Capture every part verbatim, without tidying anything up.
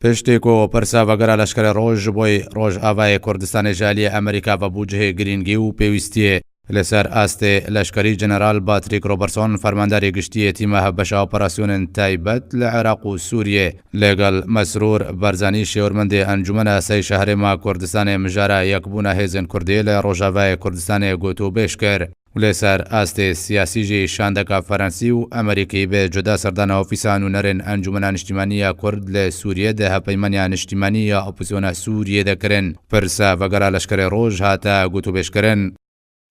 Piştî ku pirsa vegera Leşkerê Roj ji bo Rojavayê Kurdistanê ji aliyê Amerîka ve bû cihê girîngî û pêwîstiyê, li ser astê leşkerî General Patrick Robertson, fermandarê giştî yê tîma hevbeşa operasyonên taybet li Iraq û Sûriyê, lêgel Mesrûr Barzanî, şêwirmendê Encûmena Seyşehrê ma Kurdistanê, mijara yekbûna hêzên Kurdî li Rojavayê Kurdistanê gotûbêj kir. Û lê ser astê siyasî jî şandeka Ferensî û Amerîkî bi cuda serdana ofîsa nûnerên Encûmena Niştîmanî ya Kurd li Sûriyê di Hevpeymaniya Niştîmanî ya Opozîsyona Sûriyê de kirin. Pirsa vegera Leşkerê Roj hate gotûbêjkirin.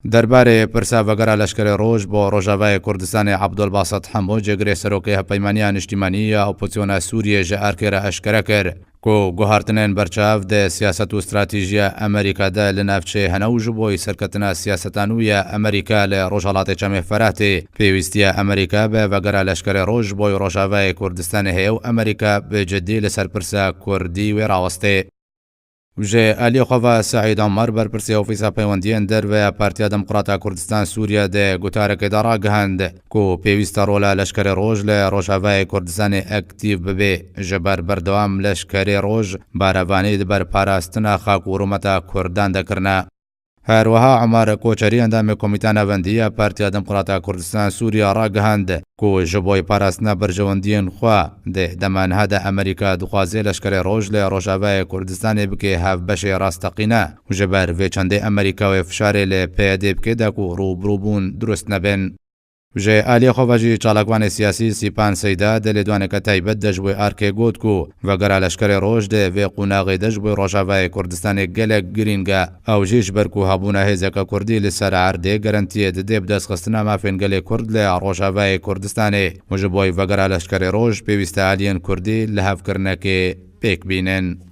Derbarê pirsa vegera Leşkerê Roj bo Rojavayê Kurdistanê Abdulbasit Hemo, cêgirê serokê Hevpeymaniya Niştîmanî ya Opozîsyona Sûriyê, ji erkê re eşkere kir ku guhartinên berçav di siyaset û stratejîya Amerîka de li navçeyê hene û ji bo serketina siyaseta nû ya Amerîka li Rojhelatê Çemê Feratê, pêwîstiya Amerîka bi vegera Leşkerê Roj ji bo Rojavayê Kurdistanê heye û Amerîka bi cidî li ser pirsa Kurdî wê rawestê. Ji aliyê xwe ve Seîd Omar, berpirsê Ofîsa Peywendiyên Derve ya Partiya Demokrata Kurdistan Sûriye, di gutarekê de ragihand ku pêwîst e rola Leşkerê Roj li Rojavayê Kurdistanê aktîf bibe, ji ber berdewam Leşkerê Roj barevanî di ber parastina xak û rûmeta Kurdan de kirine. Her wiha Omar Koçerî, endamê Komîta Navendî ya Partiya Demokrata Kurdistan Sûriye, ragihand ku ji bo parastina berjewendiyên xwe di dema niha de Amerîka dixwaze Leşkerê Roj li Rojavayê Kurdistanê bike hevbeşê rasteqîne û ji ber vê çendê Amerîka wê fişarê li P Y D bike da ku rûbirûbûn dirust nebin. Ji aliyê xwe ve jî çalakvanê siyasî Sîpan Seyda di lêdwaneke taybet de ji wê erkê got ku vegera Leşkerê Roj di vê qonaxê de ji bo Rojavayê Kurdistanê gelek girîng e. Ew jî ji ber ku hebûna hêzeke Kurdî li ser erdê garantiyê dide bi destxistina mafên gelê Kurd li Rojavayê Kurdistanê û ji bo vegera Leşkerê Roj pêwîst e aliyên Kurdî lihevkirinekê pêk bînin.